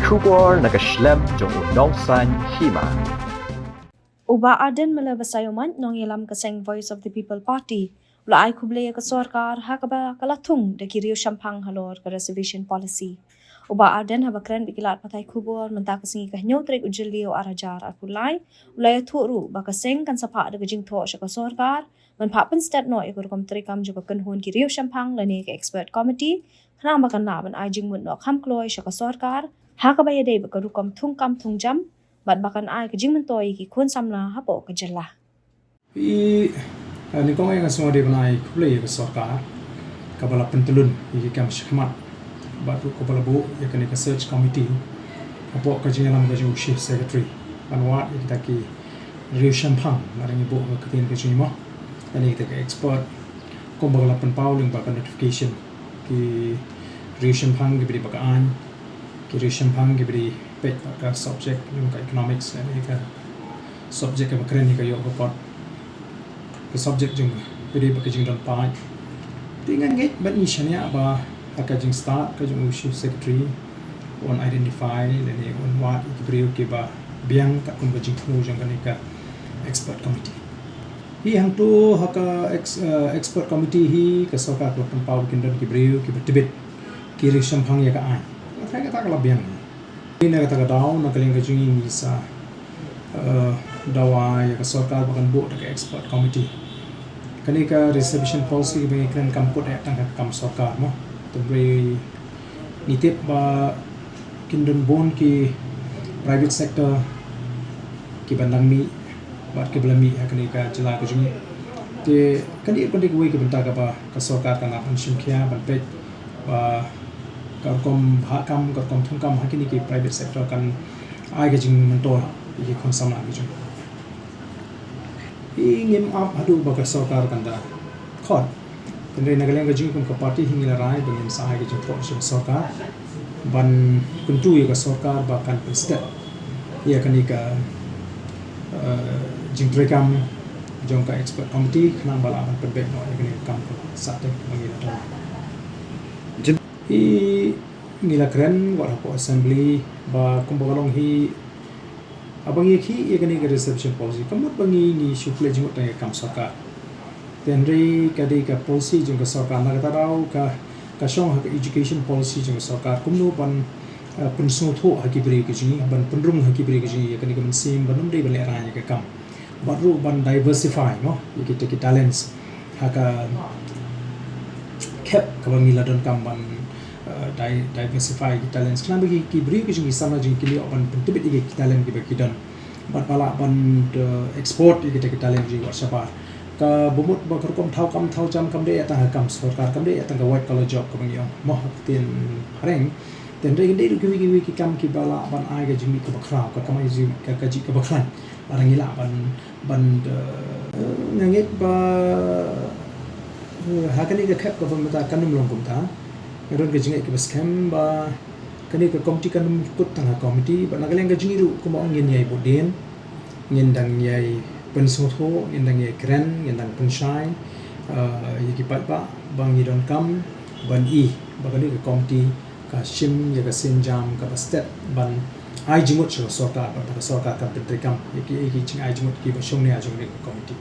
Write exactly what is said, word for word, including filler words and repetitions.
Khubor na ka shlem jong u nongsan hima. U Bah Ardent Miller Basaiawmoit, nongïalam ka seng Voice of the People Party, u la ai khublei ïa ka sorkar ha kaba ka la thung da ki riew shemphang halor ka reservation policy. U Bah Ardent haba kren bad ki lad pathai khubor mynta ka sngi ka hynñiew tarik u Jylliew ar hajar arphew lai, u la ïathuh ruh ba ka seng kan sa phah da ka jingthoh sha ka sorkar ban phah pynstet noh ïa ka rukom treikam jong ka kynhun ki riew shemphang lane ka expert committee, khnang ba kan lah ban ai jingmut noh kham kloi sha ka sorkar ha kaba ïadei bad ka rukom thungkam thungjam, bad ba kan ai ka jingmyntoi ïa ki khun samla hapoh ka jylla. I, eh, nyngkong eh nga sngewbha ban ai khublei ïa ka sorkar kaba la pyntyllun ïa ki kam shakhmat bad ruh kaba la buh ïa kane ka search committee hapoh ka jingïalam ka jong u Chief Secretary ban wad ïa kita ki riew shemphang, nga dang ïa buh ka ktien ka jong i mo, lane kita ki expert, kumba ka la pynpaw lyngba ka notification. Ki riew shemphang kiba dei ba ka aiñ, ki riew shemphang kiba dei peit bad ka subject jong ka economics lane ka subject kaba kren ïa ka ïoh ka kot, ka subject jong ka dei bad ka jingdon paid. Te nga ngeit bad ngi shaniah ba ha ka jingstad ka jong u Chief Secretary un identify lane un wad ïa ki briew kiba biang katkum ka jingthmu jong kane ka expert committee. Hi hangto ha ka ex-, eh, expert committee hi ka sorkar ka la pynpaw ba kin don ki briew kiba tbit ki riew shemphang ïa ka aiñ. Nga tharai kata ka la biang. Hi na kata ka daw na ka liang ka jong ngi ngi sa, eh, dawa ïa ka sorkar ba kan buh da ka expert committee. Kane ka reservation policy ba ngi kren kam kut eh tang ha ka kam sorkar mo. Te hynrei ngi tip ba kin don bun ki private sector kiba nang mih bad kiba la mih ha kane ka jylla ka jong ngi. Te kane ka dei kawei ka bynta kaba ka sorkar kan nang ban shim khia ban peit ba ka rukom bhah kam, ka rukom thung kam ha kine ki private sector kan ai ka jingmyntoi ïa ki khun samla ki jong ngi. Ngim ap haduh ba ka sorkar kan da khot. Hynrei na ka liang ka jong ngi kum ka party hi ngi la rai ba ngin sa ai ka jingthoh sha ka sorkar ban kyntu ïa ka sorkar ba kan pynstet ïa kane ka, eh, jingtreikam jong ka expert committee khnang ba lah ban pynbeit noh ïa kane ka kam ka sahteng kaba ngi la don. Hi ngi la kren wat hapoh assembly ba kumba ka long hi, haba ngi ïakhih ïa kane ka reservation policy, ka mut ba ngi ngi shu pynleit jingmut tang ïa ka kam sorkar. Te hynrei ka dei ka policy jong ka sorkar, na kata daw ka, ka shong ha ka education policy jong ka sorkar kumno ban, eh, pynsngewthuh ha ki briew ki jong ngi, ban pynrung ha ki briew ki jong ngi ïa kane ka mynsiem ban ym dei ban lehraiñ ïa ka kam. Bad ruh ban diversify mo ïa kita ki talents ha ka khep kaba ngi la donkam ban, eh, di-, diversify ki talents. Khnang ba ki, ki briew ki jong ngi, ki samla jong ngi kin ïoh ban pyntbit ïa ki talent kiba ki don bad ba lah ban, eh, export ïa kita ki talent jong ngi wat shabar. Kaba mut ba ka rukom thaw kam thaw jam kam dei ïa tang ha ka kam sorkar, kam dei ïa tang ka white collar job kaba ngi ong mo ha ka ktien phareng. Te hynrei kin dei ruh kiwei kiwei ki kam kiba lah ban ai ka jingmih kaba khraw, ka kamai jing, ka, ka jingmih kaba khlaiñ. Lada ngi lah ban, ban, eh, nga ngeit ba, eh, ha kane ka khep kaba mynta kan ym long kumta. Nga don ka jingngeit kaba skhem ba kane ka committee kan ym kut tang ha committee, bad na ka liang ka jong ngi ruh kumba ong ngin ïai bud dien, ngin dang ïai pynsngewthuh, ngin dang ïai kren, ngin dang pynshai, eh, ïa ki paidbah ba ngi donkam ban i ba kane ka committee ka shim ïa ka sienjam kaba stet ban ai jingmut sha ka sorkar, bad ba ka sorkar kan pyntreikam ïa ki, ïa ki jingai jingmut kiba shongnia jong kane ka committee.